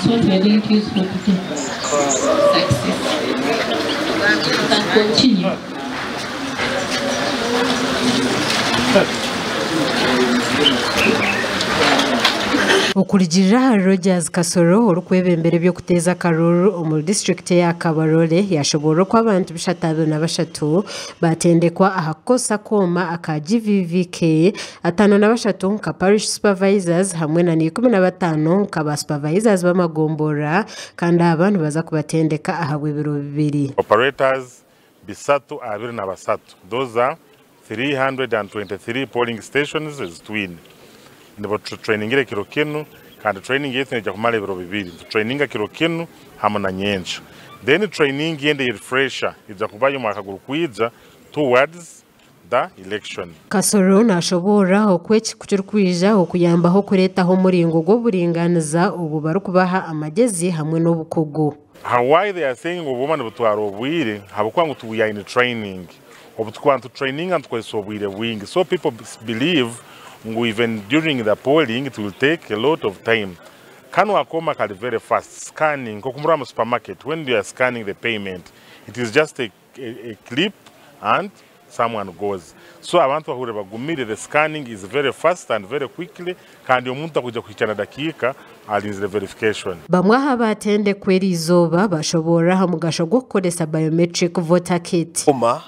That's what we are going to use for today. Success. You can continue. Okurugiirira ahari Rogers Kasoro orikwebembera eby'okuteeza akaruuru omuri disiturikiti eya Kabarole yashoboorora oku abantu 323 batendekwa aha kukozesa akooma aka GVVK, 53 nka Parish Supervisors hamwe na 15 nka ba Supervisors b'amagomborora kandi aba nibaza kubatendeka ahabw'ebiro bibiri. Operators 323, those are 323 polling stations ezitwine. Nibo tutrainingire kiro kinu kandi training yaitu neija kumara ebiro bibiri. Nitutraininga kiro kinu hamwe na nyenkya. Then training endi refresher ija kubayo omwaka gurikwija towards the election. Kasoro nashoboora oku eki kirikwija okuyambaho okureetaho omuringo gw'oburingaaniza obu barikubaha amagyezi hamwe n'obukugu. How why they are saying obwoma nibutwara obwire habwokuba ngu we are in training. Obu tukuba nitutraininga nitukozesa obwire bwingi. So people believe ngu even during the polling it will take a lot of time. Kano akoma kali very fast. Scanning, nkokumura mu supermarket, when you are scanning the payment, it is just a clip and someone goes. So abantu bahure bagumire, the scanning is very fast and very quickly, kandi omuntu akuja kuhichana dakika alinzire verification. Bamwe aha batendekwa eri izooba bashoboora aha mugasho gw'okukoresa biometric voter kit. Oma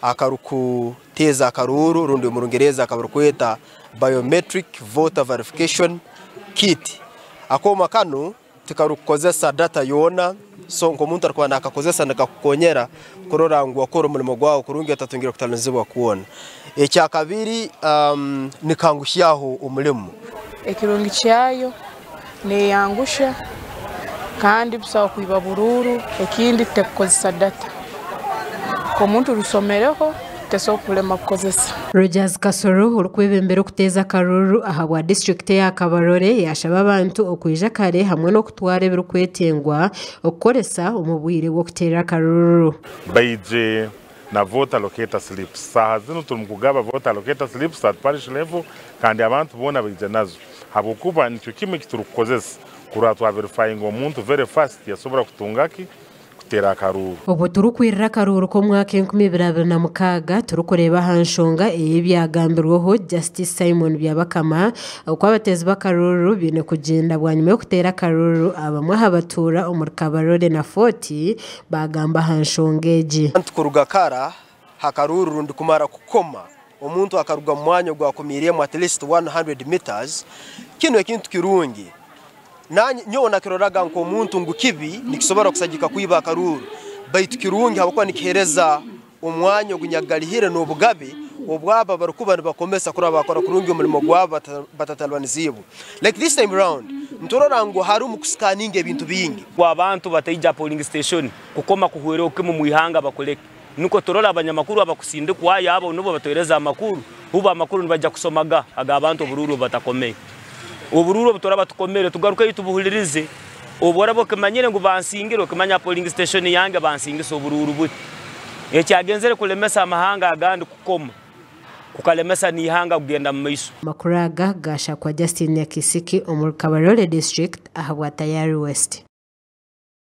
akarukuteza akaruru rundi mu Rungereza akarukweta biometric voter verification kit. Akoma kanu tikarukukozesa data yona, so nkomuntu arikuba nakakozesa nakakukonyera kurora ngu wakora omurimo gwawe kurungi atatungira kutalanizibwa kuona. Ekya kabiri, nikangusyaho omurimo. Ekirungi kyayo neyangusha kandi busaho kwiba bururu, ekindi tekukozesa data. Omuntu rusomereho tesobola kulema kukozesa. Rogers Kasoro orikwebembera okuteeza akaruru aha bwa disitulikiti eya Kabarole yashaba abantu okwija kare hamwe n'okutwara ebirikwetengwa okukoresa omu bwire bw'okuteera akaruru. Baije na voter locator slips. Saha zinu turi mu kugaba voter locator slips at parish level kandi abantu boona baija nazo. Habwokuba nikyo kimwe ekiturukukozesa kurora twa verifying omuntu very fast yasobora kutungaki kutera akaruru. Obwo turikwirira akaruru k'omwaka enkumi ibiri abiri na mukaaga turikureeba aha nshonga ey'ebyagambirweho Justice Simon Byabakama oku abateezi b'akaruru baine kugyenda bwanyima y'okuteera akaruru abamwe aha batuura omuri Kabarole na Fort bagamba aha nshonga egi. Kuruga kara hakaruru rundi kumara kukoma omuntu akaruga mu mwanya ogwakumiiremu at least 100 meters, kino ekintu kirungi. Nyowe nakiroraga nk'omuntu ngu kibi nikisobora kusagika kwiba akaruru, baitu kirungi habwokuba nikihereza omwanya ogunyagalihire n'obugabe obwaba barikuba nibakomesa kuraba bakora kurungi omurimo gwabo batatalwanizibwe. Like this time round nturora ngu harimu kusikaninga ebintu bingi. Kwa abantu bataija polling station kukoma kuhwera okimu mwihanga bakoleke. Nuko turora abanyamakuru abakusindikwa yabo nubo batohereza amakuru, huba amakuru nibaja kusomaga aga abantu obururu batakomeye. Obururu obuturaba tukomere tugaruke tubuhulirize. Obworabo okimanyire ngu bansingire okimanya polling station yange bansingisa obururu buti. Ekyagenzere kulemesa amahanga agandi kukoma. Kukalemesa nihanga kugenda mu maiso. Makuru aga gashakwa Justin Nyakisiki omuri Kabarole district ahabwa Tayari West.